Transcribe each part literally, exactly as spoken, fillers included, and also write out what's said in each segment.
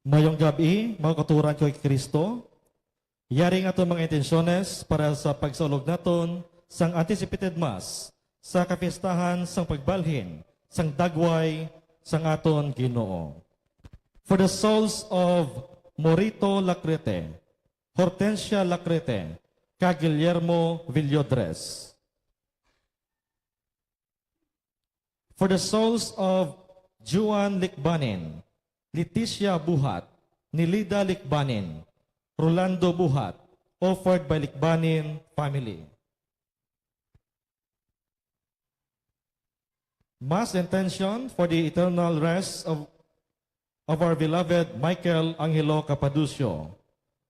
Mayong gab-i, mga kauturan ko kay Kristo. Yari nga aton mga intensyones para sa pagsaulog naton sang anticipated Mass sa kapistahan sang pagbalhin sang dagway sang aton Ginoo. For the souls of Morito Lacrete, Hortensia Lacrete, kag Guillermo Villodres. For the souls of Juan Licbanin, Leticia Buhat, Nelida Licbanin, Rolando Buhat, offered by Licbanin family. Mass intention for the eternal rest of, of our beloved Michael Angelo Capaducio,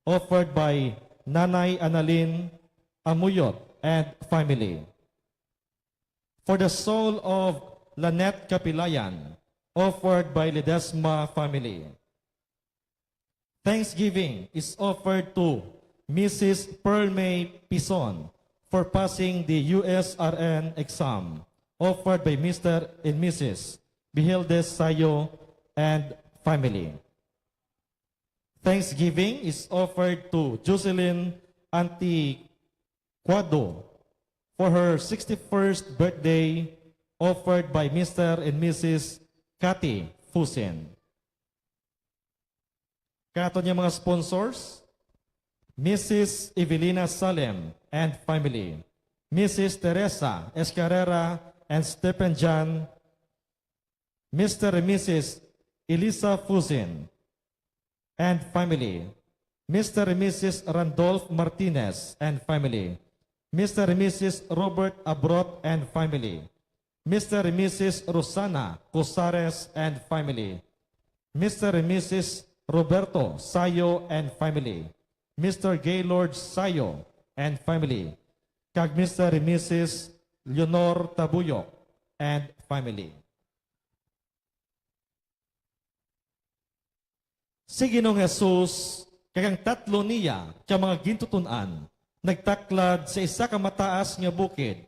offered by Nanay Annalyn Amuyot and family. For the soul of Lynette Capilayan, offered by Ledesma family. Thanksgiving is offered to Missus Pearl May Pison for passing the U S R N exam, offered by Mister and Missus Biheldes Sayo and family. Thanksgiving is offered to Jocelyn Anticuado for her sixty-first birthday, offered by Mister and Missus Cathy Fusin. Kanaton nga mga sponsors, Missus Evelina Salem and family, Missus Teresa Escarrera and Stephen John, Mister and Missus Elisa Fusin and family, Mister and Missus Randolph Martinez and family, Mister and Missus Robert Abrot and family, Mister and Missus Rosana Cosares and family, Mister and Missus Roberto Sayo and family, Mister Gaylord Sayo and family, kag Mister and Missus Leonor Tabuyok and family. Si Ginoong Jesus kag ang tatlo niya ka mga gintuton-an nagtaklad sa isa ka mataas nga bukid,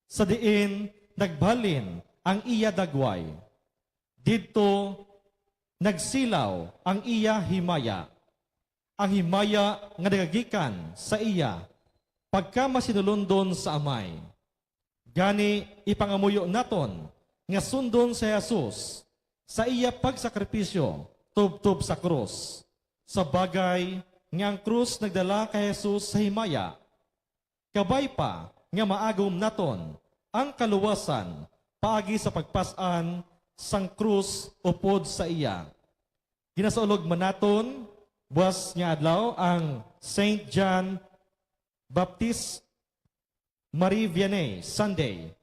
sa diin nagbalhin ang iya dagway. Didto nagsilaw ang iya himaya, ang himaya nga nagagikan sa iya pagkamasinulondon sa Amay. Gani, ipangamuyo naton nga sundon si Jesus sa iya pagsakripisyo tubtob sa krus, sa bagay nga ang krus nagdala kay Jesus sa himaya. Kabay pa nga maagom naton ang kaluwasan paagi sa pagpas-an sang krus upod sa iya. Ginasaulog man naton buas nga adlaw ang Saint John Baptist Marie Vianney Sunday,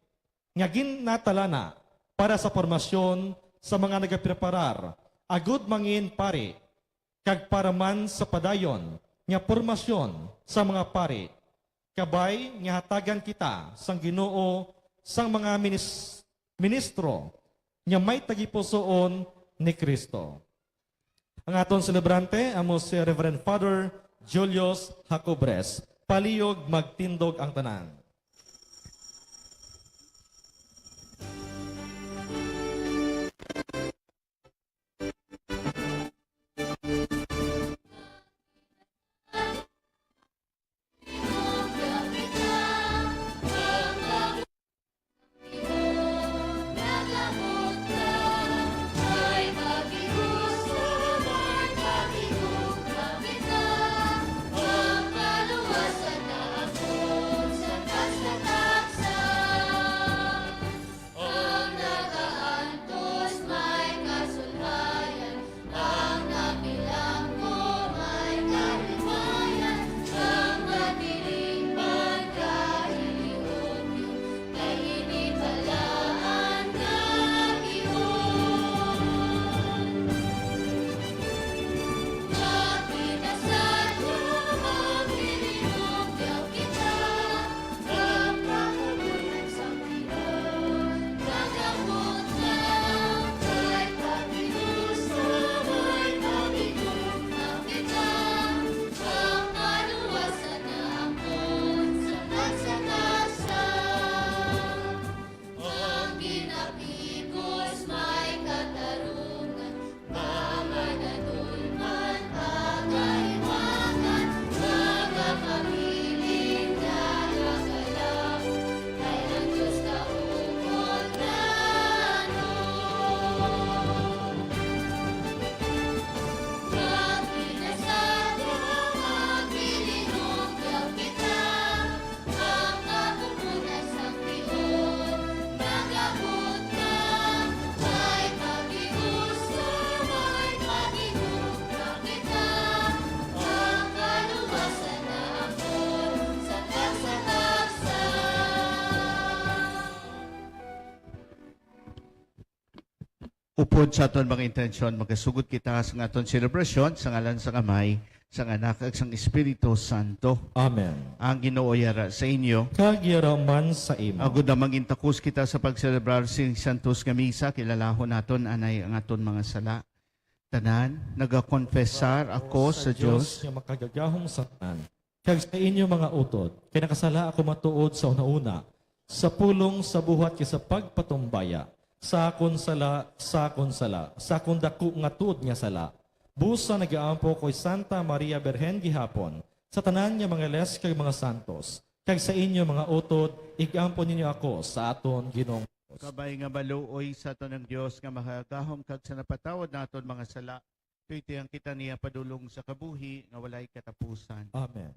nga ginatala na para sa pormasyon sa mga nagapreparar agud mangin pari, kag para man sa padayon nga pormasyon sa mga pari, kabay nga hatagan kita sang Ginoo sang mga minis-, ministro nga may tagipusoon ni Cristo. Ang aton selebrante amo si Reverend Father Julius Jacobres. Palihog magtindog ang tanan. Upod sa aton mga intensyon, magasugot kita sa aton selebrasyon sa ngalan sang Amay, sang Anak, kag sang Espiritu Santo. Amen. Ang Ginoo yara sa inyo. Kag yara man sa imo. Agod na mangintakos kita sa pagselebrar sing santos nga misa, kilalahon naton anay ang aton mga sala. Tanan, nagakonfesar ako sa Dios nga makagagahom sa tanan, kag sa inyo mga utod, kay nakasala ako matuod sa hunahuna, sa pulong, sa buhat, kag sa pagpatumbaya, sa akon sala, sa akon sala, sa akon daku nga tuod nga sala. Busa nagaampo ko kay Santa Maria Birhen gihapon, sa tanan nga mga les kag mga santos, kag sa inyo mga utod, igampo ninyo ako sa aton Ginoong Dios. Kabay nga maluoy sa aton ang Dios nga makagagahom kag sa napatawad naton mga sala, tuytian kita niya padulong sa kabuhi nga walay katapusan. Amen.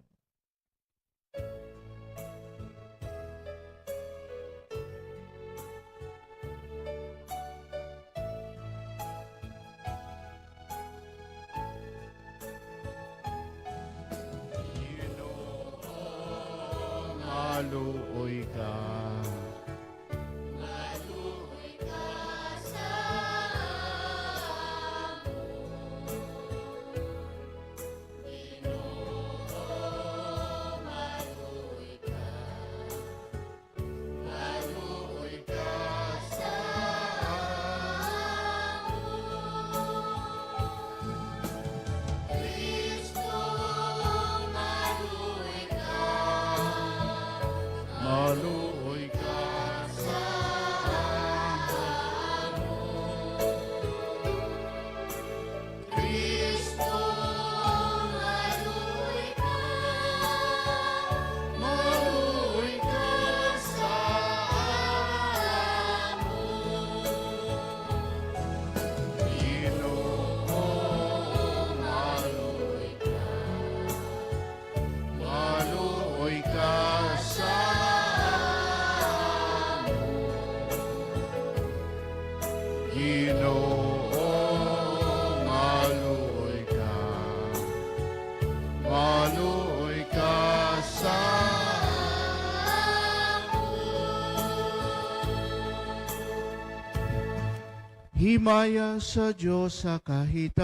Ginoo, maluoy ka. Maluoy ka sa amon. Ginoo, maluoy ka. Maluoy ka sa amon. Cristo, maluoy ka. Maluoy ka sa amon. Cristo, maluoy ka, maluoy ka sa amon. Ginoo, maluoy ka, maluoy ka sa amon. Ginoo, maluoy ka, maluoy ka sa amon. Himaya sa Dios sa kahitasan.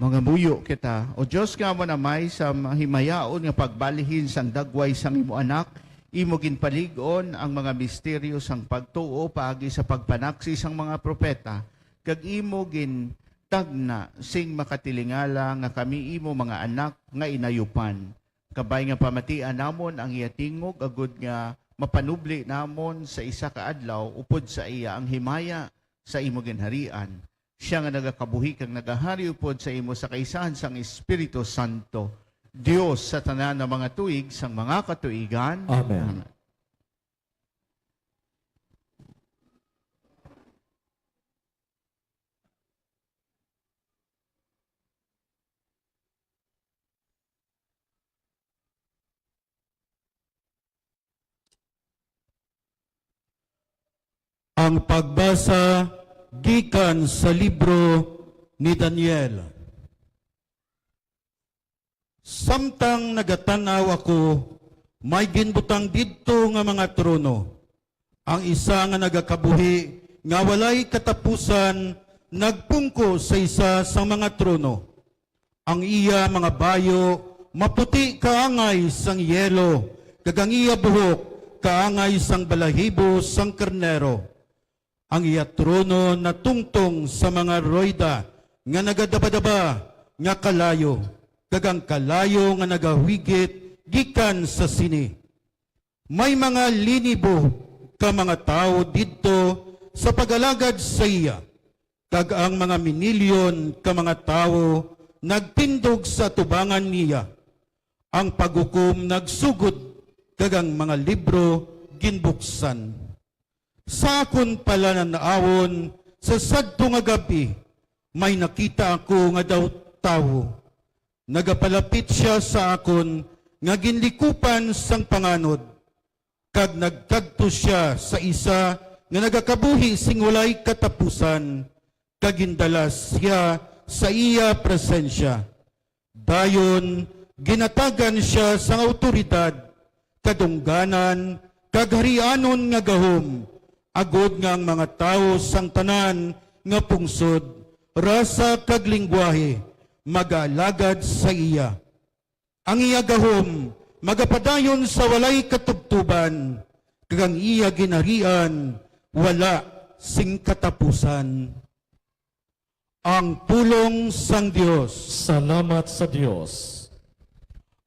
Mangamuyo kita. O Dios nga amon Amay, sa mahimayaon nga pagbalhin sang dagway sang imo Anak, imo ginpalig-on ang mga misteryo sang pagtuo paagi sa pagpanaksi sang mga propeta, kag imo gintagna sing makatilingala nga kami imo mga anak nga inayupan. Kabay nga pamatian namon ang iya tingog, agud nga mapanubli namon sa isa ka adlaw upod sa iya ang himaya sa imo ginharian. Sia nga nagakabuhi kag nagahari upod sa imo sa kaisahan sang Espiritu Santo, Dios sa tanan nga mga tuig sang mga katuigan. Amen. Amen. Ang pagbasa gikan sa libro ni Daniel. Samtang nagatan-aw ako, may ginbutang didto nga mga trono. Ang isa nga nagakabuhi nga walay katapusan nagpungko sa isa sang mga trono. Ang iya mga bayo maputi kaangay sang yelo, kag ang iya buhok kaangay sang balahibo sang karnero. Ang iya trono natungtong sa mga royda nga nagadabadaba nga kalayo, kag ang kalayo nga nagahigit gikan sa sini. May mga linibo ka mga tawo didto sa pag-alagad sa iya, kag ang mga minilyon ka mga tawo nagtindog sa atubangan niya. Ang paghukom nagsugod, kag ang mga libro ginbuksan. Sa akon palanan-awon sa sadto nga gab-i, may nakita ako nga daw tawo. Nagapalapit sia sa akon nga ginlikupan sang panganod, kag nagkadto sia sa isa nga nagakabuhi sing walay katapusan, kag gindala sia sa iya presensya. Dayon ginhatagan sia sang awtoridad, kadungganan, kag harianon nga gahom, agod nga ang mga tawo sang tanan nga pungsod, rasa, kag linggwahe magaalagad sa iya. Ang iya gahom magapadayon sa walay katubtoban, kag ang iya ginharian wala sing katapusan. Ang pulong sang Dios. Salamat sa Dios.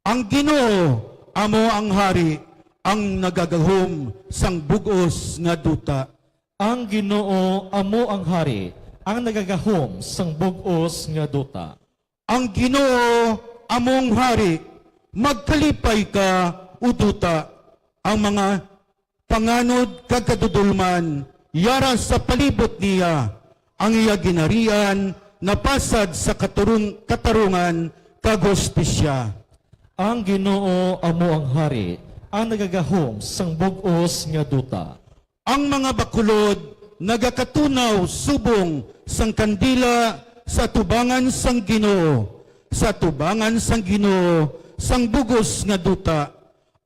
Ang Ginoo amo ang Hari, ang nagagahom sang bug-os nga duta. Ang Ginoo amo ang Hari, ang nagagahom sang bug-os nga duta. Ang Ginoo among Hari, magkalipay ka, O duta. Ang mga panganod kag kadudolman yara sa palibot niya. Ang iya ginharian napasad sa katurong-, katarungan kag hustisya. Ang Ginoo amo ang Hari, ang nagagahom sang bug-os nga duta. Ang mga bakulod nagakatunaw subong sang kandila sa atubangan sang Ginoo, sa atubangan sang Ginoo sang bug-os nga duta.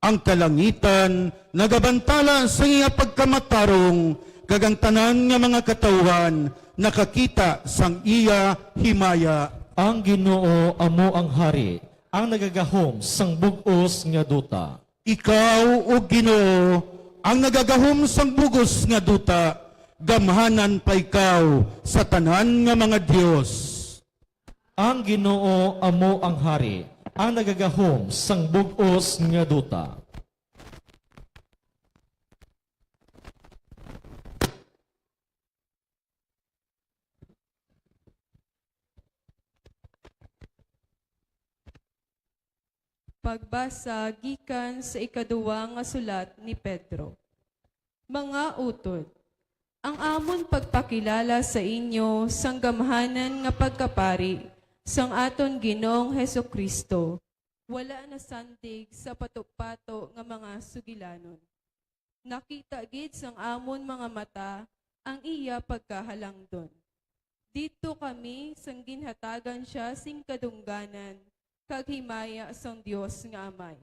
Ang kalangitan nagabantala sa iya pagkamatarong, kag ang tanan nga mga katawuhan nakakita sang iya himaya. Ang Ginoo amo ang Hari, ang nagagahom sang bug-os nga duta. Ikaw, O Ginoo, ang nagagahom sang bug-os nga duta, gamhanan pa ikaw sa tanan nga mga dios. Ang Ginoo amo ang Hari, ang nagagahom sang bug-os nga duta. Pagbasa gikan sa ikaduwa nga sulat ni Pedro. Mga utod, ang amon pagpakilala sa inyo sang gamhanan nga pagkapari sang aton Ginoong Jesu-Cristo wala nasandig sa patupato nga mga sugilanon. Nakita gid sang amon mga mata ang iya pagkahalangdon. Didto kami sang ginhatagan sia sing kadungganan kag himaya sang Dios nga Amay.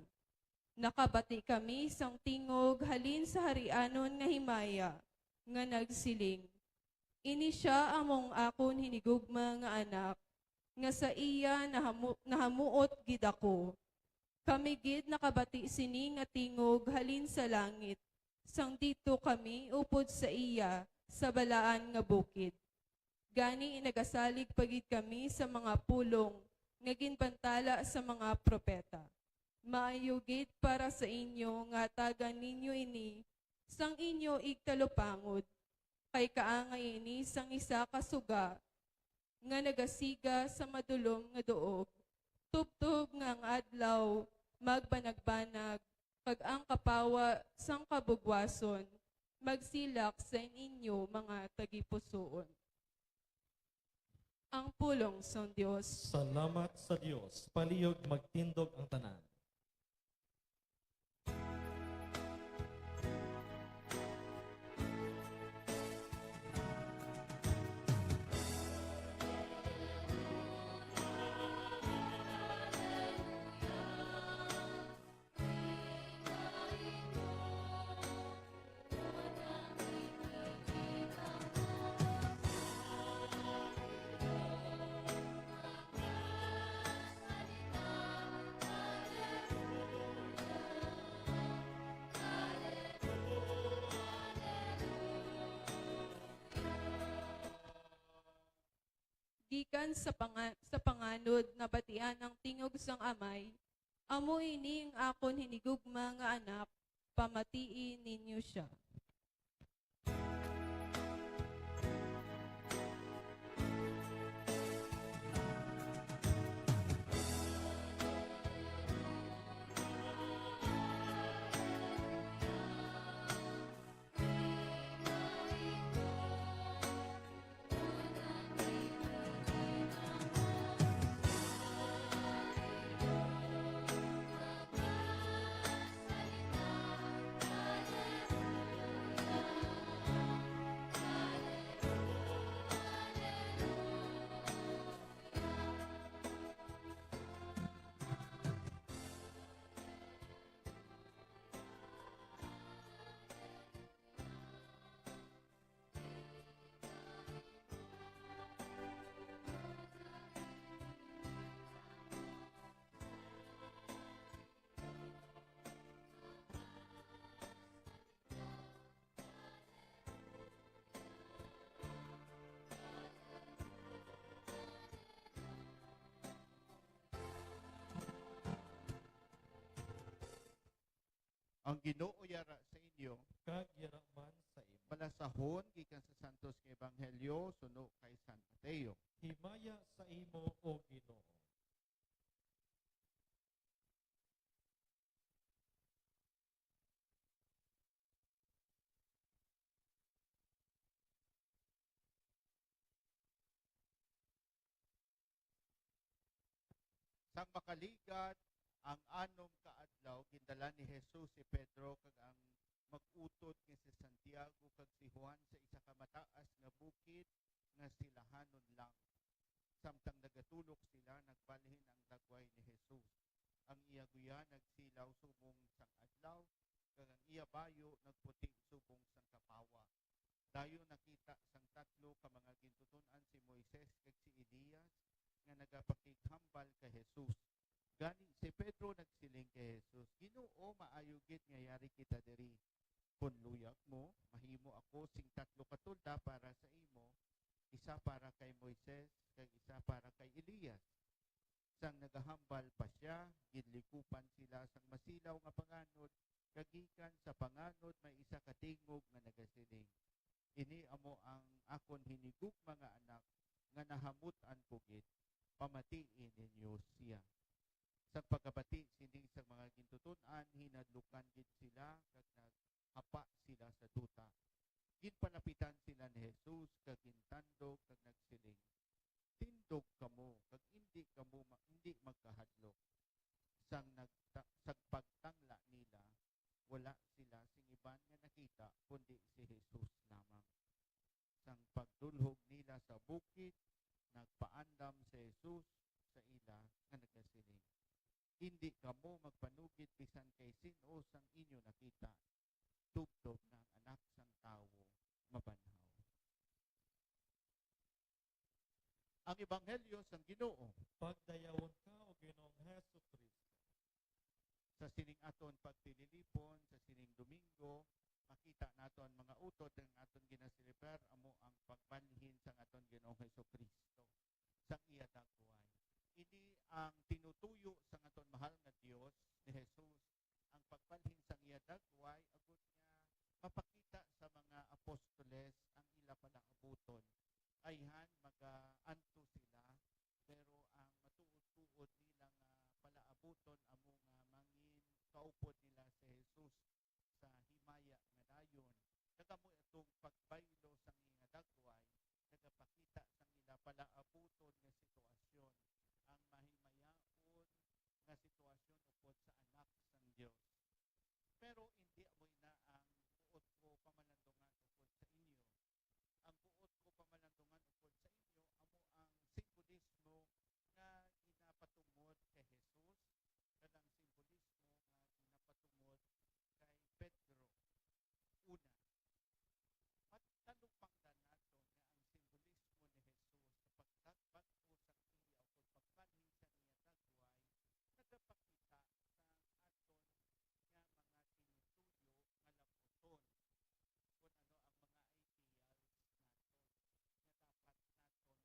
Nakabati kami sang tingog halin sa harianon nga himaya nga nagsiling, "Ini sia amo ang akon hinigugma nga Anak, nga sa iya nahamu-, nahamuot gid ako. Kami gid nakabati sini nga tingog halin sa langit, sang didto kami upod sa iya sa balaan nga bukid. Gani nagasalig pa gid kami sa mga pulong nga ginbantala sa mga propeta. Maayo gid para sa inyo nga hatagan ninyo ini sang inyo igtalupangod, kay kaangay ini sang isa ka suga nga nagasiga sa madulom nga duog, tubtob nga ang adlaw magbanagbanag, kag ang kapawa sang kabugwason magsilak sa inyo mga tagipusoon. Ang pulong sang Dios. Salamat sa Dios. Palihog magtindog ang tanan. Gikan sa panga-, sa panganod nabatian ang tingog sang Amay, "Amo ini ang akon hinigugma nga Anak, pamatii ninyo sia." Ang Ginoo yara sa inyo. Kag yara man sa imo. Balasahon gikan sa Santos nga Ebanghelyo suno kay San Mateo. Himaya sa imo, O Ginoo. Sang makaligad ang anom ka adlaw, gindala ni Jesus si Pedro kag ang mag-utod nga si Santiago kag si Juan sa isa ka mataas nga bukid nga silahanon lang. Samtang nagatulok sila, nagbalhin ang dagway ni Jesus. Ang iya guya nagsilaw subong sang adlaw, kag ang iya bayo nagputi subong sang kapawa. Dayon nakita sang tatlo ka mga gintuton-an si Moises kag si Elias nga nagapakighambal kay Jesus. Gani si Pedro nagsiling kay Jesus, "Ginoo, maayo gid nga yari kita diri. Kon luyag mo, mahimo ako sing tatlo ka tolda para sa imo, isa para kay Moises, kag isa para kay Elias." Sang nagahambal pa sia, ginlikupan sila sang masilaw nga panganod, kag gikan sa panganod may isa ka tingog nga nagasiling, "Ini amo ang akon hinigugma nga Anak, nga nahamut-an ko gid, pamatii ninyo sia." Sang pagkabati sini sang mga gintuton-an, hinadlukan gid sila kag naghapa sila sa duta. Ginpalapitan sila ni Jesus kag gintandog kag nagsiling, "Tindog kamo kag indi kamo ma-, indi magkahadlok." Sang nagta-, sang pagtangla nila, wala sila sing iban nga nakita kundi si Jesus lamang. Sang pagdulhog nila sa bukid, nagpaandam si Jesus sa ila nga nagasiling, "Indi kamo magpanugid bisan kay sin-o sang inyo nakita, tubtob nga ang Anak sang Tawo mabanhaw." Ang Ebanghelyo sang Ginoo. Pagdayawon ka, O Ginoong Hesukristo. Sa sining aton pagtililipon, sa sining Domingo, makita naton mga utod nga aton ginaselebrar amo ang pagbalhin sang aton Ginoong Hesukristo sang iya dagway. Ini ang tinutuyo sang aton mahal nga Dios, ni Jesus, ang pagbalhin sang iya dagway, agud nga mapakita sa mga apostoles ang ila palaabuton. Ayhan, magaanto sila, pero ang matuod-tuod nila nga palaabuton amo nga mangin kaupod nila si Jesus sa himaya nga dayon. Kag amo atong pagbaylo sang iya dagway, nagapakita sang ila palaabuton nga sitwasyon, ang mahimayaon nga sitwasyon upod sa Anak sang Dios. Pero indi amo ina ang buot ko pamalandungan upod sa inyo. Ang buot ko pamalandungan upod sa inyo amo ang simbolismo nga ginapatungod kay Jesus, kag ang simbolismo nga ginapatungod kay Pedro. Una, matalupangdan naton nga ang simbolismo ni Jesus sa pagtagbag-o sang iya ukon pagbalhin sang iya dagway nagapakita sa aton nga mga tinutuyo nga laputon, kun ano ang mga ideals naton nga dapat naton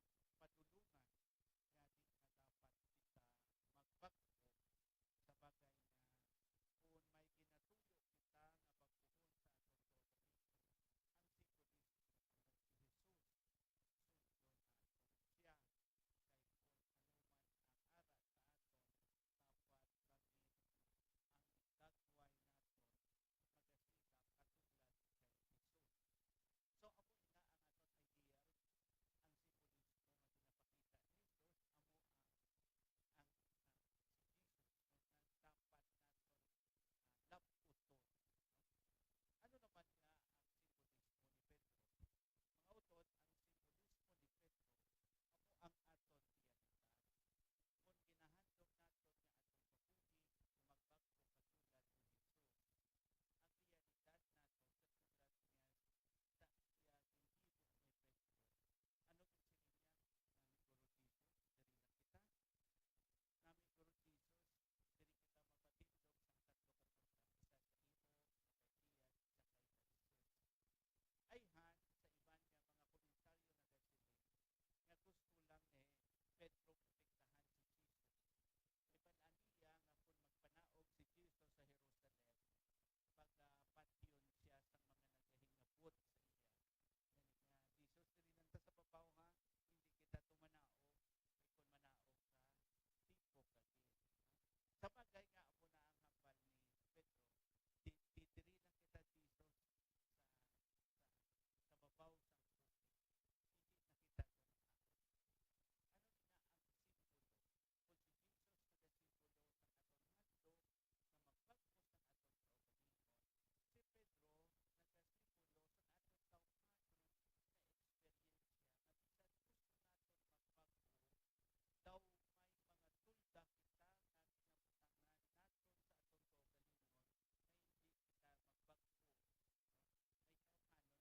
padulongan, gani nga dapat kita magbag-o. Sa bagay nga, kun may ginatuyo kita nga bag-ohon sa aton kaugalingon, ang simbolismo nga si Jesus, sundon naton sia. Kay kun ano man ang ara sa aton, dapat bangin ang dagway naton magasigak katulad kay Jesus. So, amo ina ang aton ideal, ang simbolismo nga ginapakita ni Jesus, amo ang, ang, ang si Jesus, no, nga dapat naton, ah, lab-uton, no? Ano naman nga ang simbolismo ni Pedro? Mga utod, ang simbolismo ni Pedro amo ang aton realidad. Kon ginahandom naton nga aton kabuhi nga magbag-o katulad ni Jesus, ang realidad naton katulad niya sa iya ginhimo ni Pedro. Ano ginsiling niya? Nami, Guro Jesus, diri lang kita. Nami, Guro Jesus, diri kita mapatindog sang tatlo ka butang, isa sa imo, isa kay Elias, isa kay Moises. Ayhan, sa iban nga mga komentaryo nagasiling nga gusto lang ni Pedro protektahan si Jesus. May bal-an niya nga kon magpanaog si Jesus sa Jerusalem, pagapanteon siya sang mga nagahingabot sa iya. Gani nga, Jesus, diri lang ta sa babaw, ha? Hindi kita tumanaog. Kay kon manaog ka, tipo ka gid. Sa bagay nga, amo na ang hambal ni Pedro. Di, di, diri lang kita, Jesus, sa, sa, sa babaw sang bukid. Hindi na kita tumanaog. Ano ina ang simbolo? Kon si Jesus nagasimbolo sang aton handom nga magbag-o sang aton kaugalingon, si Pedro nagasimbolo sang aton tawhanon nga eksperyensya nga bisan gusto naton magbag-o, daw may mga tulda kita nga ginabutangan naton sa aton kaugalingon nga hindi kita magbag-o, no? May tawhanon nga nagaputong sa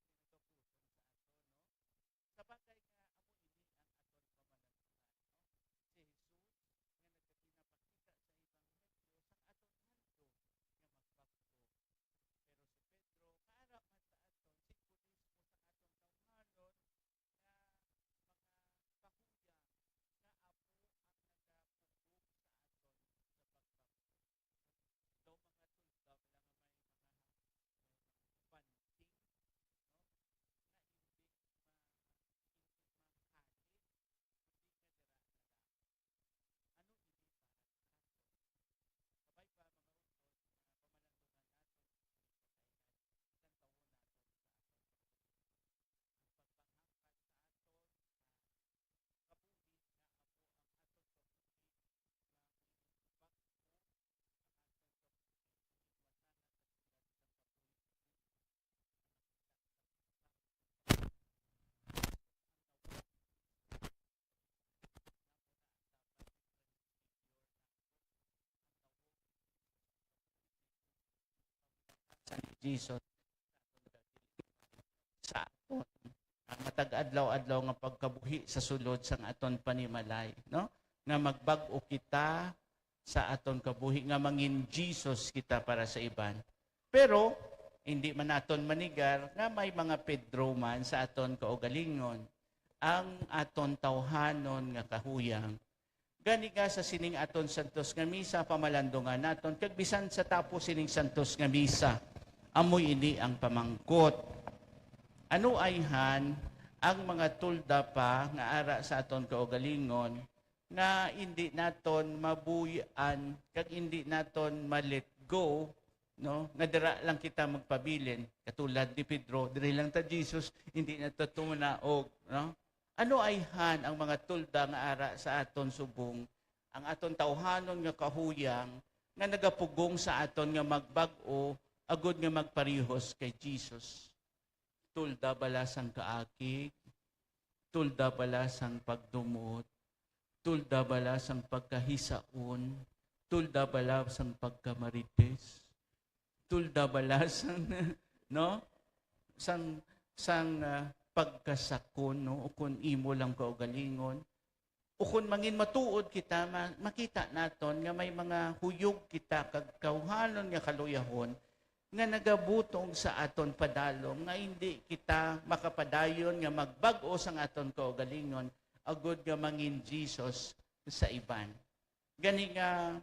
aton, no? Sa bagay nga amo ini ang aton pamalandungan, no? Si Jesus nga nagaginapakita sa ebanghelyo sang aton handom nga magbag-o. Pero si Pedro, maara man sa aton, simbolismo sang aton tawhanon nga mga kahuyang nga amo ang nagapugong sa aton sa pagbag-o. Daw mga tulda bala nga may mga, may mga banting, no? Nga hindi ma-, hindi mahalit, kundi nga dira na lang. Ano ini para sa aton? Kabay pa, mga utod, nga pamalandungan naton, pagkailan, isan tawon naton sa aton pagkabuhi. Ang pagpanghangkat sa aton, ah, kabuhi nga amo ang aton kabuhi nga ginbag-o, ang aton kabuhi nga ginwasana sa tulad sang kabuhi sa Dios. Jesus sa aton. ang matag-adlaw-adlaw nga pagkabuhi sa sulod sang aton panimalay, no? Nga magbag-o kita sa aton kabuhi, nga mangin Jesus kita para sa iban. Pero hindi man naton manigar nga may mga Pedro man sa aton kaugalingon, ang aton tawhanon nga kahuyang. Gani nga sa sining aton santos nga misa, pamalandungan naton, kag bisan sa tapos sining santos nga misa, amo ini ang pamangkot. Ano ayhan ang mga tulda pa nga ara sa aton kaugalingon nga indi naton mabuy-an kag indi naton ma-let go, no? Nga dira lang kita magpabilin, katulad ni Pedro, diri lang ta, Jesus, hindi na ta tumunaog, no? Ano ayhan ang mga tulda nga ara sa aton subong, ang aton tawhanon nga kahuyang nga nagapugong sa aton nga magbag-o agud nga magparihos kay Jesus? Tulda bala sang kaakig, tulda bala sang pagdumot, tulda bala sang pagkahisaon, tulda bala sang pagkamarites, tulda bala sang, no? Sang, sang, ah, pagkasakon, no? O kun imo lang kaugalingon. O kun mangin matuod kita, ma-, makita naton nga may mga huyog kita kag kauhanon nga kaluyahon nga nagabutong sa aton padalom, nga hindi kita makapadayon nga magbag-o sang aton kaugalingon, agud nga mangin Jesus sa iban. Gani nga,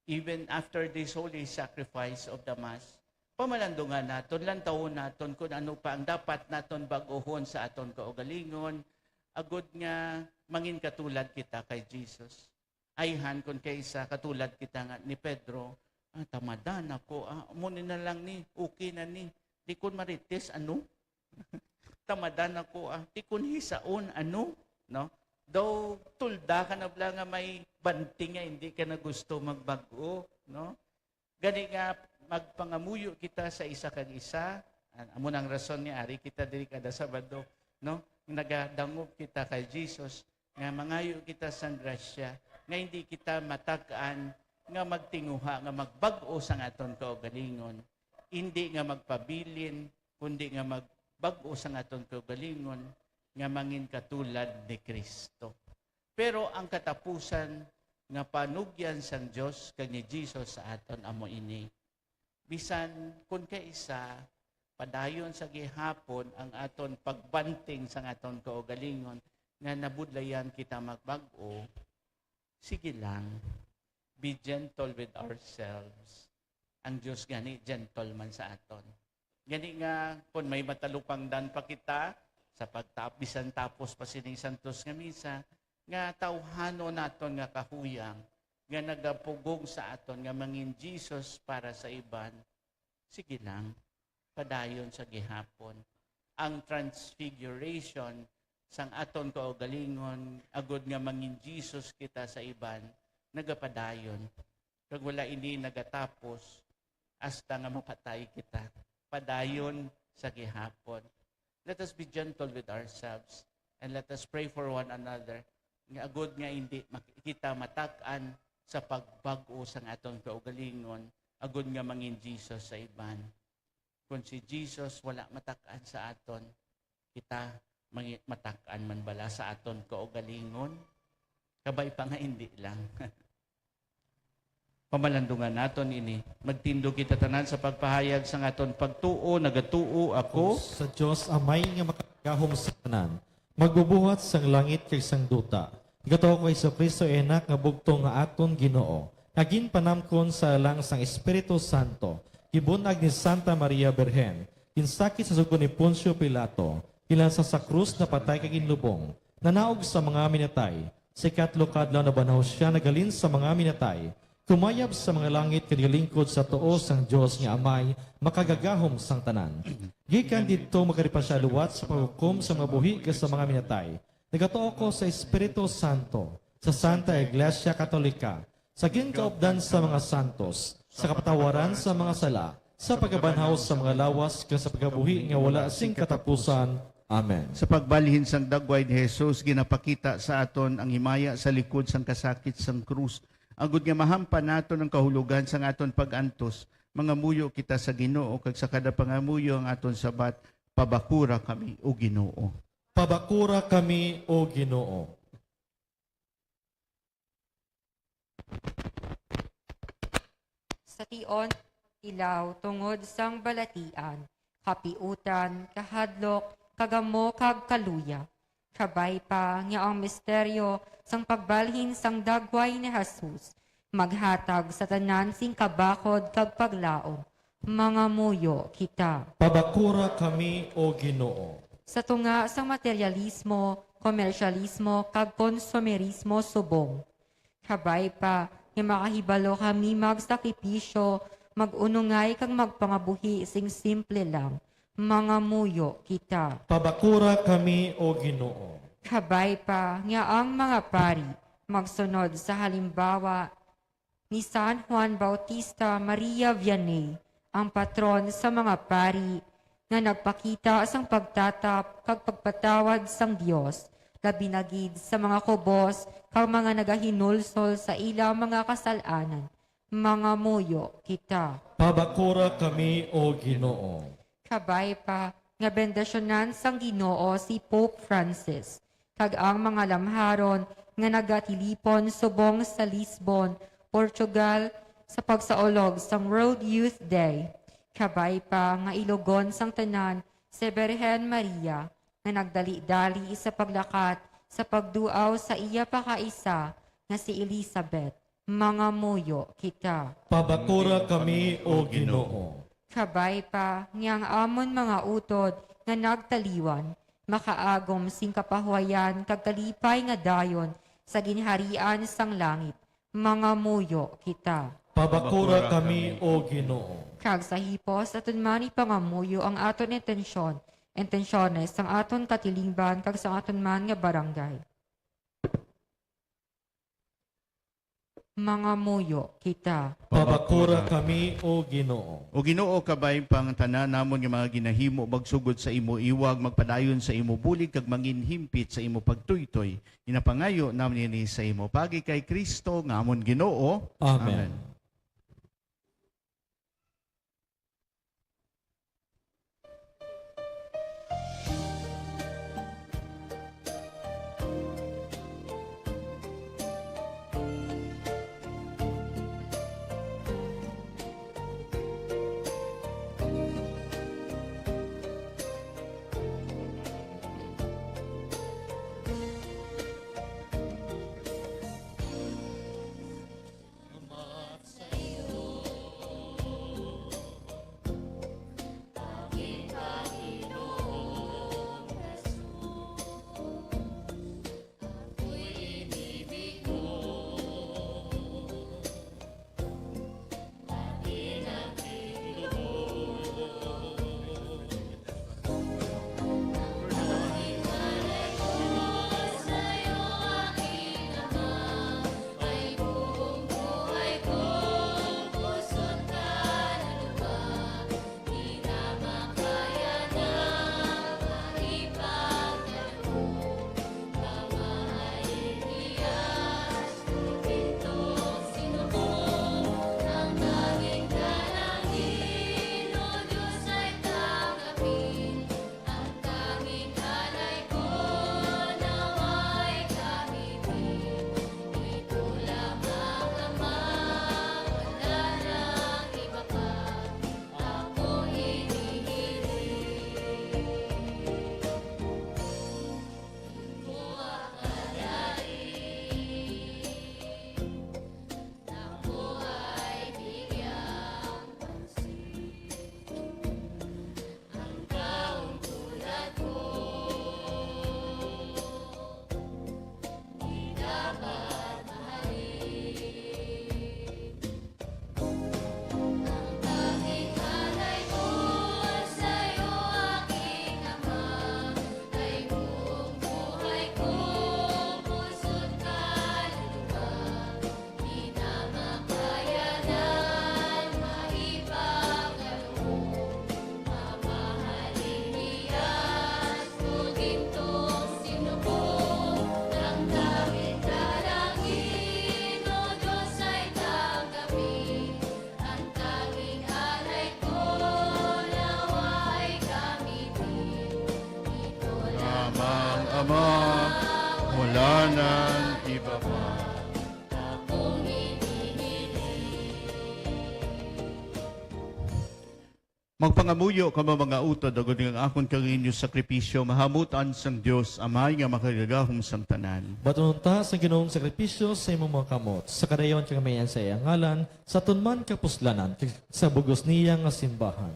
even after this holy sacrifice of the Mass, pamalandungan naton, lantawon naton kung ano pa ang dapat naton bag-ohon sa aton kaugalingon, agud nga mangin katulad kita kay Jesus. Ayhan kun kay isa katulad kita nga ni Pedro, "Ah, tamadan ako, ah. Amo ni na lang ni, okay na ni. Di kun marites, ano? Tamadan ako, ah. Di kun hisaon, ano?" No? Daw tulda ka na bala nga may banting nga hindi ka na gusto magbag-o, no? Gani nga, magpangamuyo kita sa isa kag isa. An-, amo nang rason nga ari kita diri kada Sabado, no? Nagadangop kita kay Jesus nga mangayo kita sang grasya, nga hindi kita matak-an nga magtinguha nga magbag-o sang aton kaugalingon, hindi nga magpabilin, kundi nga magbag-o sang aton kaugalingon, nga mangin katulad ni Cristo. Pero ang katapusan nga panugyan sang Dios kag ni Jesus sa aton amo ini. Bisan kun kaisa, padayon sa gihapon ang aton pagbanting sang aton kaugalingon nga nabudlayan kita magbag-o, sige lang, be gentle with ourselves. Ang Dios gani gentle man sa aton. Gani nga, kun may matalupangdan pa kita sa pagtap-, bisan tapos pa sining santos nga misa, nga tawhanon naton nga kahuyang nga nagapugong sa aton nga mangin Jesus para sa iban, sige lang, padayon sa gihapon. Ang transfiguration sang aton kaugalingon, agud nga mangin Jesus kita sa iban, nagapadayon. Kag wala ini nagatapos hasta nga mapatay kita. Padayon sa gihapon. Let us be gentle with ourselves and let us pray for one another. Nga agud nga hindi mak-, kita matak-an sa pagbag-o sang aton kaugalingon, agud nga mangin Jesus sa iban. Kung si Jesus wala matak-an sa aton, kita mangi-, matak-an man bala sa aton kaugalingon? Kabay pa nga hindi lang. Pamalandungan naton ini. Magtindog kita tanan sa pagpahayag sang aton pagtuo. Nagatuo ako sa Dios Amay nga makagagahom sa tanan, magbubuhat sang langit kag sang duta. Nagatuo ko kay Jesu-Cristo, iya Anak nga bugtong nga aton Ginoo, nga ginpanamkon sa alang sang Espiritu Santo, gibun-ag ni Santa Maria Birhen, ginsakit sa sugo ni Poncio Pilato, ginlansa sa krus, napatay kag ginlubong, nanaog sa mga minatay, sa ikatlo ka adlaw nabanhaw sia, naghalin sa mga minatay, kumayab sa mga langit kag nagalingkod sa tuo sang Dios nga Amay makagagahom sang tanan. Gikan didto magkari pa sia liwat sa paghukom sa mga buhi kag sa mga minatay. Nagatuo ko sa Espiritu Santo, sa Santa Iglesia Katolika, sa ginkaupdan sa mga santos, sa kapatawaran sa mga sala, sa pagkabanhaw sa mga lawas, kag sa pagkabuhi nga wala sing katapusan. Amen. Sa pagbalhin sang dagway ni Jesus, ginapakita sa aton ang himaya sa likod sang kasakit sang krus, agud nga mahampan naton ang kahulogan sang aton pag-antos. Mangamuyo kita sa Ginoo, kag sa kada pangamuyo ang aton sabat Pabakura kami, O Ginoo. Pabakura kami, O Ginoo. Sa tion, ilaw tungod sang balatian, kapiutan, kahadlok, kagamo, kag kaluya. Kabay pa nga ang misteryo sang pagbalhin sang dagway ni Jesus maghatag sa tanan sing kabakod kag paglaom. Mangamuyo kita. Pabakura kami, O Ginoo. Sa tunga sang materialismo, komersyalismo, kag konsumerismo subong. Kabay pa nga makahibalo kami magsakripisyo, mag-unungay, kag magpangabuhi sing simple lang. Mangamuyo kita. Pabakura kami, O Ginoo. Kabay pa nga ang mga pari magsunod sa halimbawa ni San Juan Bautista Maria Vianney, ang patron sa mga pari, nga nagpakita sang pagtatap kag pagpatawad sang Dios, labi na gid sa mga kubos kag mga nagahinulsol sa ila mga kasal-anan. Mangamuyo kita. Pabakura kami, O Ginoo. Kabay pa nga bendisyonan sang Ginoo si Pope Francis kag ang mga lamharon nga nagatilipon subong sa Lisbon, Portugal, sa pagsaulog sang World Youth Day. Kabay pa nga ilogon sang tanan si Birhen Maria nga nagdali-dali sa paglakat sa pagduaw sa iya pakaisa nga si Elizabeth. Mangamuyo kita. Pabakura kami, O Ginoo. Kabay pa nga ang amon mga utod nga nagtaliwan makaagom sing kapahuwayan kag kalipay nga dayon sa ginharian sang langit. Mangamuyo kita. Pabakura kami, O Ginoo. Kag sa hipos, aton man ipangamuyo ang aton intensyon, intensyones sang aton katilingban kag sang aton man nga barangay. Mangamuyo kita. Pabakura kami, O Ginoo. O Ginoo, kabay pa nga tanan namon nga mga ginahimo magsugod sa imo iwag, magpadayon sa imo bulig, kag manginhimpit sa imo pagtuytoy. Ginapangayo namon ini sa imo paagi kay Cristo nga amon Ginoo. Amen. Amen. Wala nang iba pa. Magpangamuyo kamo, mga utod, agod nga ang akon kag inyo sakripisyo mahamutan sang Dios, Amay nga Makagagahom sang tanan. Batunon ta sang Ginoong sakripisyo sa imong mga kamot, sa kadayon kag kamayan sa iya ngalan, sa aton man kapuslanan, kag sa bug-os niya nga simbahan.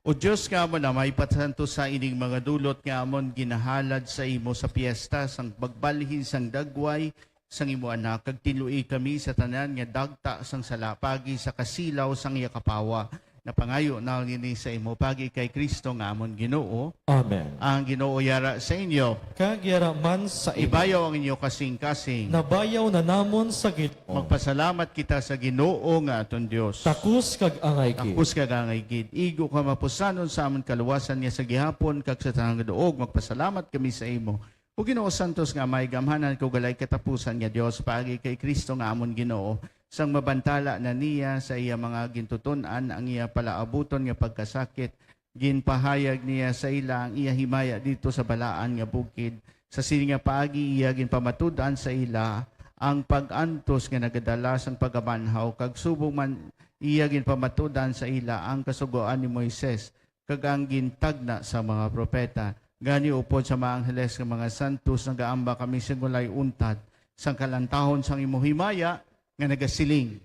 O Dios nga amon Amay, pasantusa ining mga dulot nga amon ginahalad sa imo sa piyesta sang pagbalhin sang dagway sang imo Anak, kag tinloi kami sa tanan nga dagta sang sala paagi sa kasilaw sang iya kapawa. Napangayo na ini sa imo paagi kay Cristo nga amon Ginoo. Amen. Ang Ginoo yara sa inyo. Kag yara man sa imo. Ibayaw ang inyo kasing-kasing. Nabayaw na namon sa Ginoo. Magpasalamat kita sa Ginoo nga aton Dios. Takos kag angay gid. Takos kag angay gid. Igo ka mapusanon sa amon kaluwasan nga sa gihapon kag sa tanang duog magpasalamat kami sa imo. O Ginoo, santos nga Amay, gamhanan kag walay katapusan nga Dios, paagi kay Cristo nga amon Ginoo, sang mabantala na niya sa iya mga gintuton-an ang iya palaabuton nga pagkasakit, ginpahayag niya sa ila ang iya himaya didto sa balaan nga bukid. Sa sini nga paagi iya ginpamatud-an sa ila ang pag-antos nga nagadala sang pagabanhaw, kag subong man iya ginpamatud-an sa ila ang kasugoan ni Moises kag ang gintagna sa mga propeta. Gani, upod sa mga angheles nga mga santos, nagaamba kami sing walay untad sang kalantahon sang imo himaya nga nagasiling.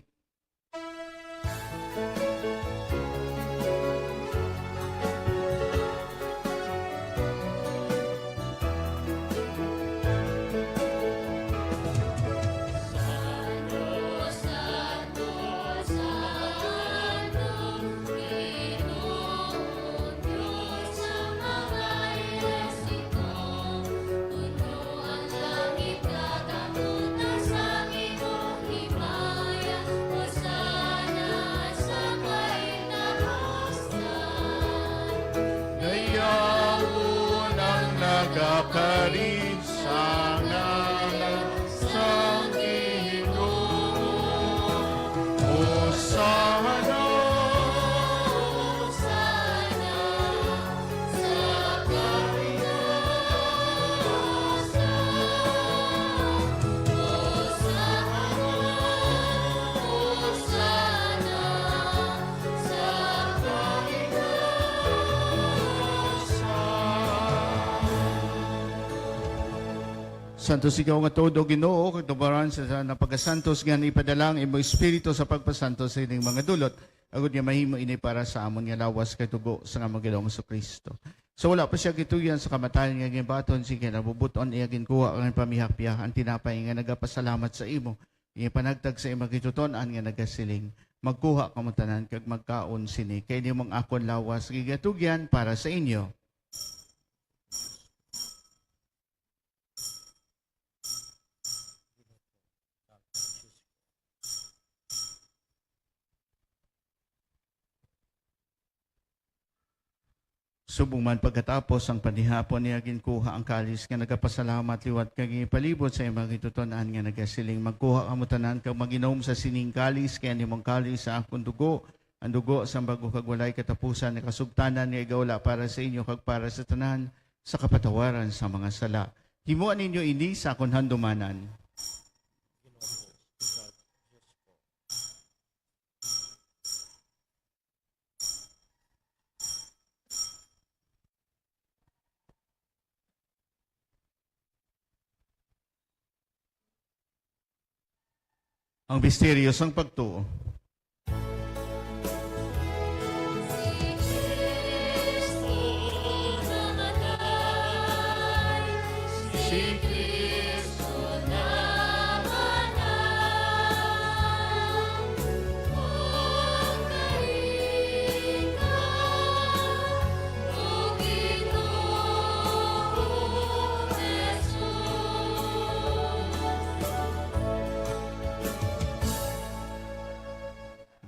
Dayawon ang nagakari sa ngalan sang Ginoo. Hosanna! Hosanna! Santos ikaw nga tuod, O Ginoo, kag tubaran sa tanan nga pagasantos, nga ipadala ang imo Espiritu sa pagpasantos sa ining mga dulot, agod nga mahimo ini para sa amon nga lawas kag dugo sang amon Ginoong Jesu-Cristo. Sa wala pa sia gintugyan sa kamatayon, nga ginbaton sing kinabubut-on, iya ginkuha kag ginpamihakpihak ang tinapay nga nagapasalamat sa imo, ginpanagtag sa imo gintutun-an nga nagasiling, "Magkuha kamo tanan kag magkaon sini, kay ini amo ang akon lawas nga ginatugyan para sa inyo." Subong man pagkatapos sang panihapon, iya ginkuha ang kalis nga nagapasalamat liwat kag ginpalibot sa iya mga gintuton-an nga nagasiling, "Magkuha kamo tanan kag mag-inom sa sining kalis, kay ini amo ang kalis sa akon dugo, ang dugo sang bag-o kag walay katapusan nga kasugtanan nga igaula para sa inyo kag para sa tanan sa kapatawaran sa mga sala. Himoa ninyo ini sa akon handumanan." Ang misteryo sang pagtuo. Si Cristo namatay, ug kahit na, O Ginoong Jesus.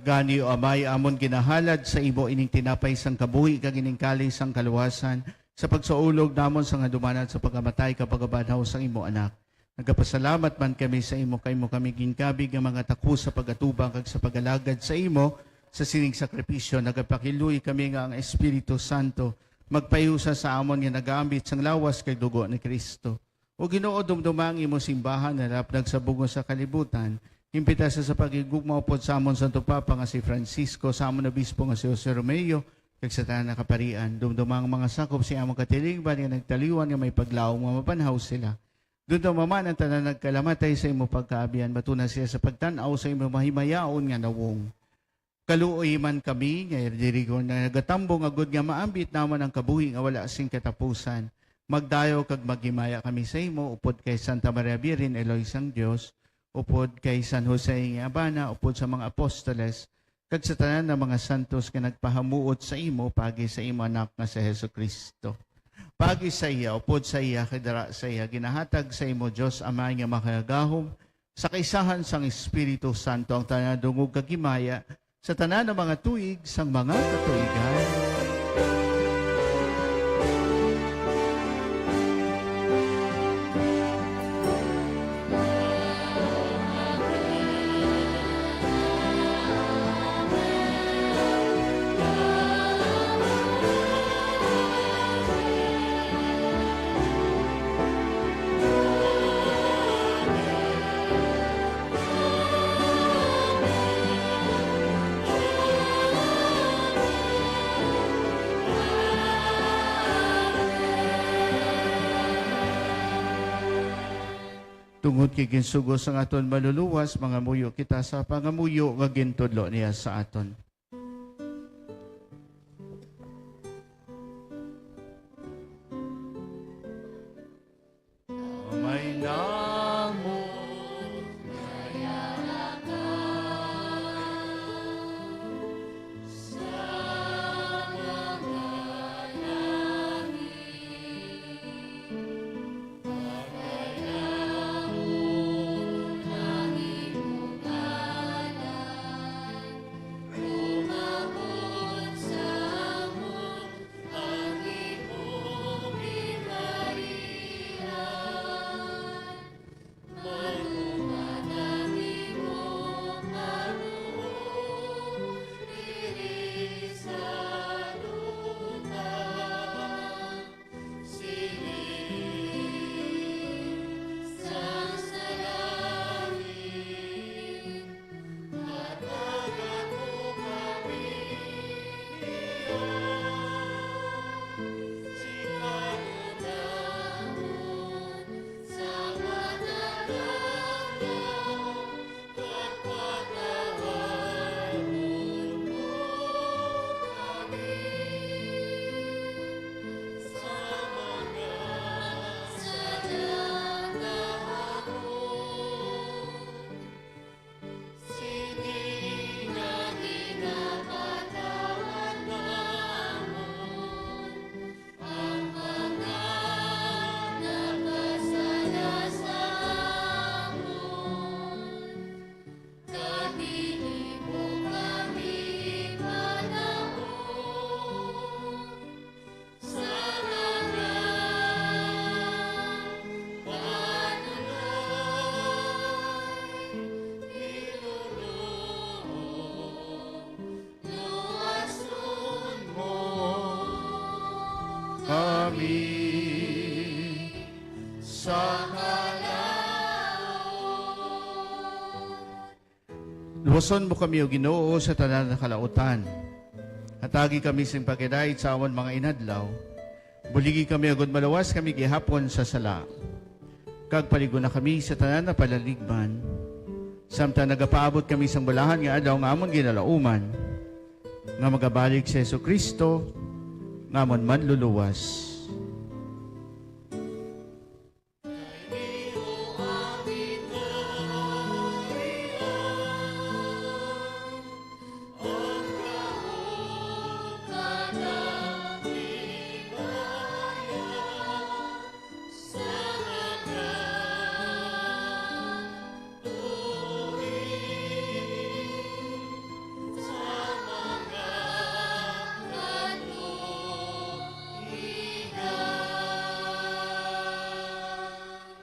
Gani, O Amay, amon ginahalad sa imo ining tinapay sang kabuhi kag ining kalis sang kaluwasan, sa pagsaulog namon sang handumanan sa pagkamatay kag pagkabanhaw sang imo Anak. Nagapasalamat man kami sa imo, kay imo kami ginkabig nga mga takos sa pag-atubang kag sa pag-alagad sa imo. Sa sining sakripisyo, nagapakiluoy kami nga ang Espiritu Santo magpahiusa sa amon nga nagaambit sang lawas kag dugo ni Cristo. O Ginoo, dumduma ang imo simbahan nga nalaplag sa bug-os nga kalibutan. Imbita sa, sa paghigugma upod sa amon Santo Papa nga si Francisco, sa amon Obispo nga si Jose Romeo, kag sa tanan nga kaparian. Dumduma ang mga sakop sa amon katilingban nga nagtaliwan nga may paglaom nga mabanhaw sila. Dumduma man ang tanan nagkalamatay sa imo pagkaabian, matuna sila sa pagtan-aw sa imo mahimayaon nga nawong. Kaluoy man kami nga diri ko na nagatambong agud nga maambit namon ang kabuhi nga wala sing katapusan. Magdayaw kag maghimaya kami sa imo, upod kay Santa Maria Birhen, Iloy sang Dios, upod kay San Jose nga bana, upod sa mga apostoles, kag sa tanan nga mga santos nga nagpahamuot sa imo paagi sa imo Anak nga si Jesu-Cristo. Paagi sa iya, upod sa iya, kag dara sa iya, ginahatag sa imo, Dios Amay nga Makagagahom, sa kaisahan sang Espiritu Santo, ang tanan nga dungog kag himaya sa tanan nga mga tuig sang mga katuigan. Tungod kay ginsugo sang aton Manluluwas, mangamuyo kita sa pangamuyo nga gintudlo niya sa aton. Amay namon, kami sa kalaon. Luwason mo kami, O Ginoo, sa tanan nga kalautan. Hatagi kami sing paghidait sa amon mga inadlaw. Buligi kami agud maluwas kami gihapon sa sala. Kag palig-on na kami sa tanan nga palaligban. Samtang nagapaabot kami sang bulahan nga adlaw nga amon ginalauman, nga magabalik si Jesu-Cristo nga amon Manluluwas.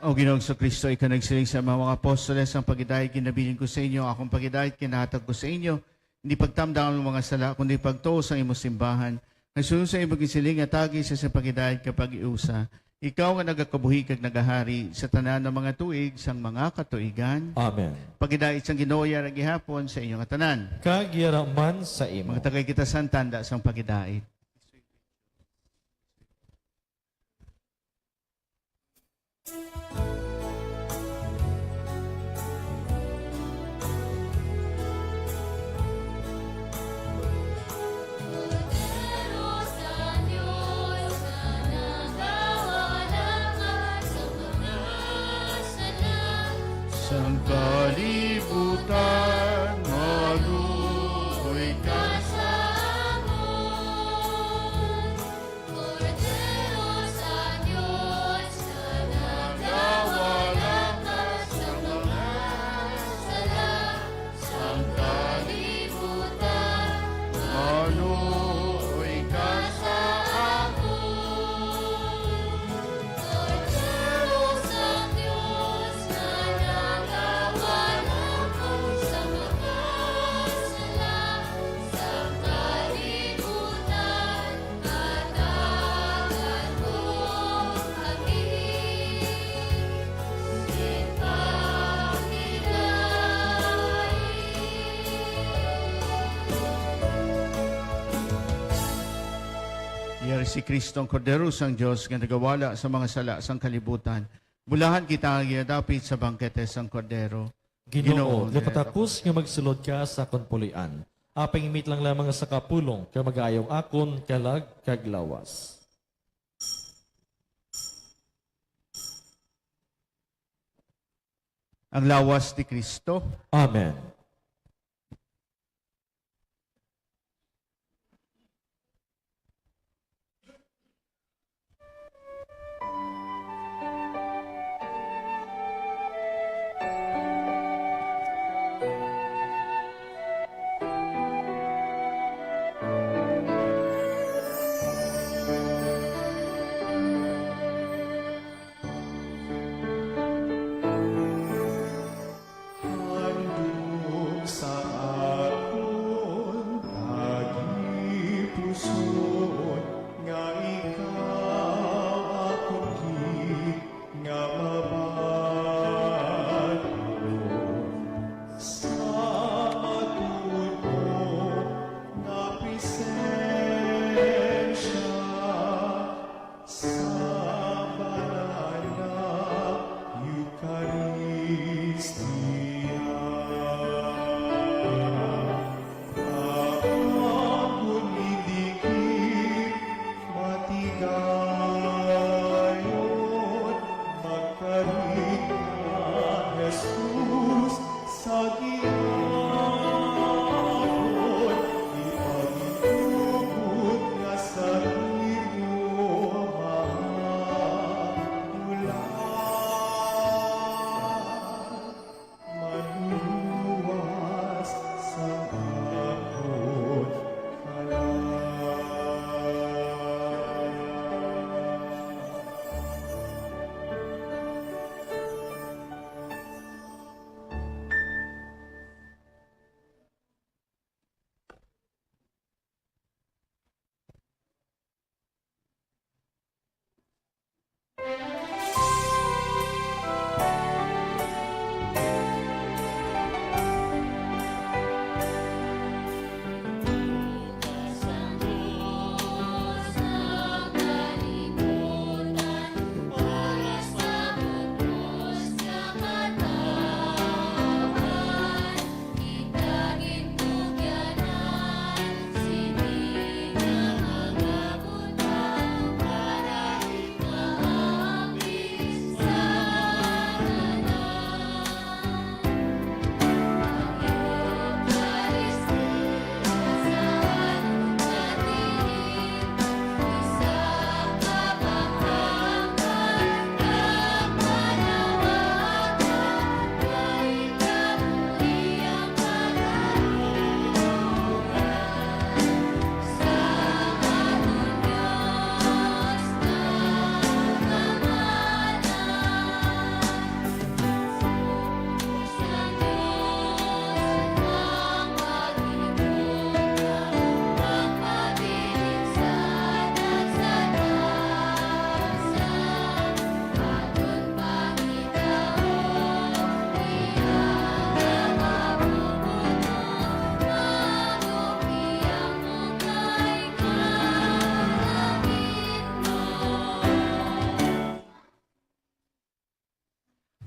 O Ginoong Jesu-Cristo, ikaw nagsiling sa mga, mga apostoles, "Ang paghidait ginabilin ko sa inyo, akong paghidait ginahatag ko sa inyo. Hindi pagtamdang ang mga sala, kundi pagtuo sa imo simbahan. Nagsunod sa imo gisiling, hatagi sa sa paghidait ka pag-iusa." Ikaw nga nagakabuhi kag nagahari sa tanan nga mga tuig sang mga katuigan. Amen. Pagidait sang Ginoo yara gihapon sa inyo nga tanan. Kag yara man sa imo. Magtagay kita sang tanda sang pagidait. Sang kalibutan, maluoy ka sa amon. Kordero sa Dios, nga nagawala ka sa mga sala sang kalibutan, maluoy ka sa amon. Kordero sa Dios, nga nagawala ka sa mga sala sang kalibutan, Yari si Cristo, ang Kordero sang Dios, nga nagawala sa mga sala sang kalibutan. Bulahan kita nga ginadapit sa bangkete sang Kordero. Ginoo, Ginoo, dapat ako nga magsulod ka sa akon puloy-an. Apang imit lang lamang sa kapulong, kag magaayo ang akon kalag kag lawas. Ang lawas ni Cristo. Amen.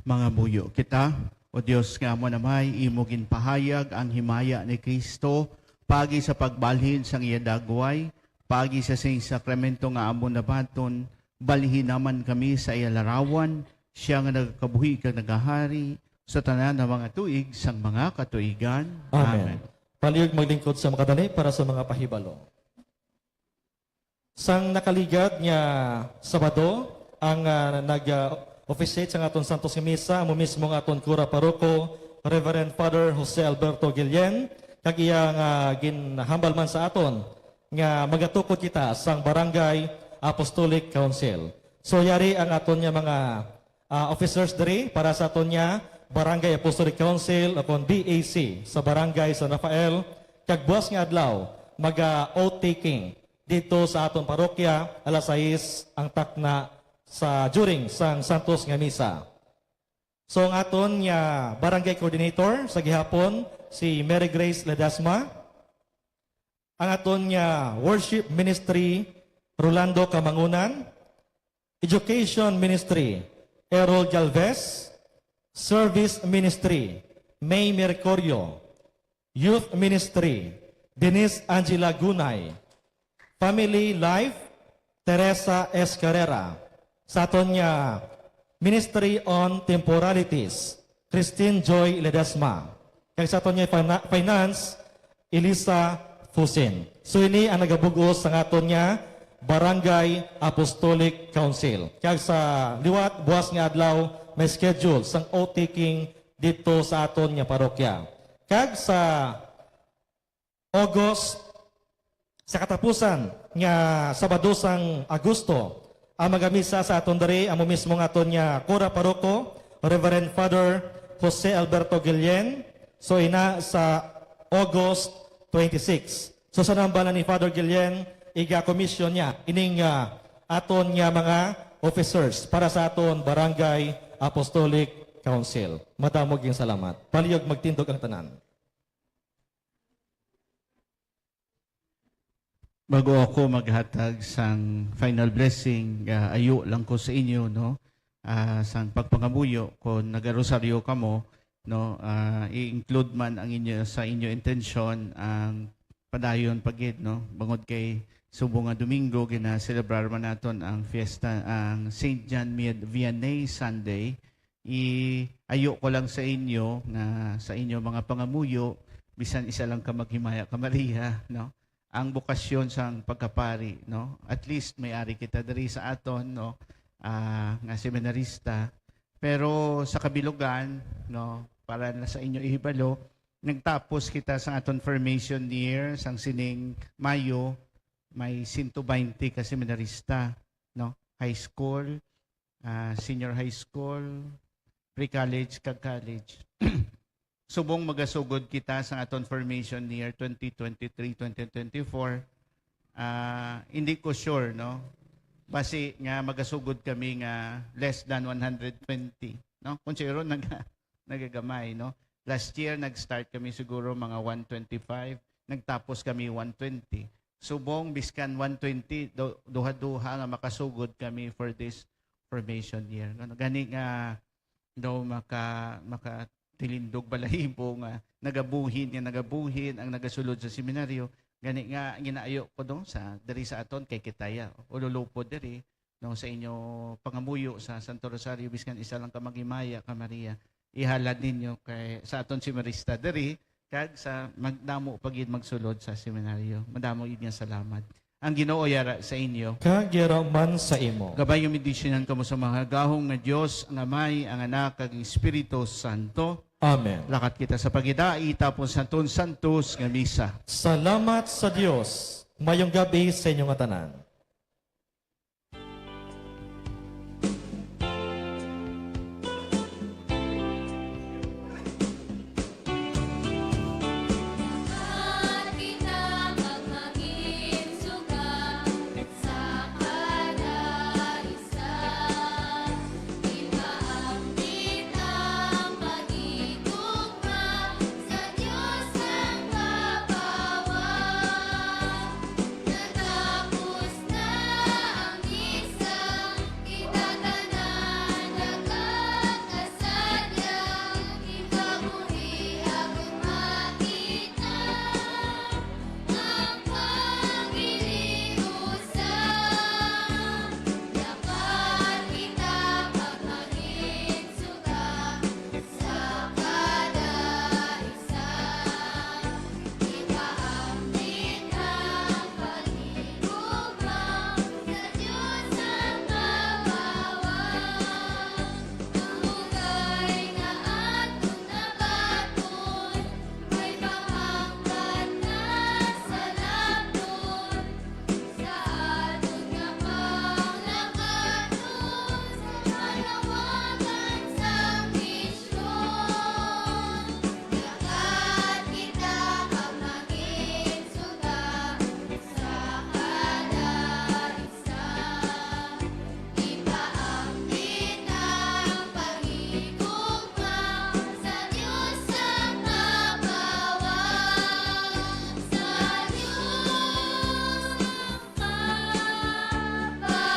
Mangamuyo kita. O Dios nga amo na may imo ginpahayag ang himaya ni Cristo, paagi sa pagbalhin sang iya dagway, paagi sa sing sakramento nga amo nabaton, balhin naman kami sa iya larawan, siya nga nagakabuhi kag nagahari sa tanan nga mga tuig sang mga katuigan. Amen. Palihog maglingkod sa makadali para sa mga pahibalo. Sang nakaligad nga Sabado, ang, ah, nag, ah, officiate sang aton Santos nga Misa, amo mismo nga aton Kura Paroko, Reverend Father Jose Alberto Guillen, kag iya nga ginhambal man sa aton nga magatukod kita sang Barangay Apostolic Council. So, yari ang aton nga mga, ah, officers diri para sa aton nga Barangay Apostolic Council, o kon B A C, sa Barangay San Rafael, kag buas nga adlaw, maga-oath taking didto sa aton parokya, alas sais ang takna sa during sang Santos nga Misa. So, ang aton nga barangay coordinator sa gihapon, si Mary Grace Ledesma. Ang aton nga worship ministry, Rolando Kamangunan. Education ministry, Errol Galvez. Service ministry, May Mercurio. Youth Ministry, Denise Angela Gunay. Family Life, Teresa S. Carrera. Sa aton nga Ministry on Temporalities, Christine Joy Ledesma. Kag sa aton nga fina-, Finance, Elisa Fusin. So, ini ang nagabug-os sa aton nga Barangay Apostolic Council. Kag sa liwat, buas nga adlaw, may schedule sang oath taking didto sa aton nga parokya. Kag sa August, sa katapusan nga Sabado sang Agosto, ang magamisa sa aton diri, amo mismo nga aton nga Kura Paroko, Reverend Father Jose Alberto Guillen. So, ina sa August twenty-six. So, sa nambala ni Father Guillen, iga-commission niya ining, ah, aton nga mga officers para sa aton Barangay Apostolic Council. Madamo gid salamat. Palihog magtindog ang tanan. Bago ako maghatag sang final blessing, ah, ayo lang ko sa inyo, no? Ah, sang pagpangamuyo, kung nagarosaryo kamo, no, ah, i-include man ang inyo, sa inyo intensyon ang padayon pa gid, no? Bangod kay subong nga Domingo, ginaselebrar man naton ang fiesta, ang Saint John Vianney Sunday. I-ayo ko lang sa inyo nga sa inyo mga pangamuyo, bisan isa lang ka maghimaya ka Maria, no? Ang bokasyon sang pagkapari, no? At least may ari kita diri sa aton, no? Ah, nga seminarista. Pero sa kabilugan, no, para na sa inyo ihibalo, nagtapos kita sa aton formation year sang sining Mayo, may sento baynte ka seminarista, no? High school, ah, senior high school, pre-college, kag college. Subong magasugod kita sa aton formation year twenty twenty-three, twenty twenty-four, ah, hindi ko sure, no? Basi nga magasugod kami nga less than one hundred twenty, no? Kung siguro nag-, nagagamay, no? Last year, nag-start kami siguro mga one twenty-five, nagtapos kami one twenty. Subong, biskan one twenty, do-, duha-duha nga makasugod kami for this formation year. Ano, gani nga daw maka-, makatilindog balahibo nga nagabuhin, nga nagabuhin ang nagasulod sa seminaryo. Gani nga ginaayo ko dong sa, diri sa aton kay kitaya, ululupod diri, no, sa inyo pangamuyo sa Santo Rosario, biskan isa lang ka maghimaya ka Maria. Ihalad ninyo kay sa aton seminarista diri, kag sa magdamo pa gid magsulod sa seminaryo. Madamo gid nga salamat. Ang Ginoo yara sa inyo. Kag yara man sa imo. Gabay nga bendisyonan kamo sa mga gahom nga Dios, ang Amay, ang Anak, kag ang Espiritu Santo. Amen. Lakat kita sa pagidait, tapos sa aton santos nga misa. Salamat sa Dios. Mayong gabi sa inyo nga tanan.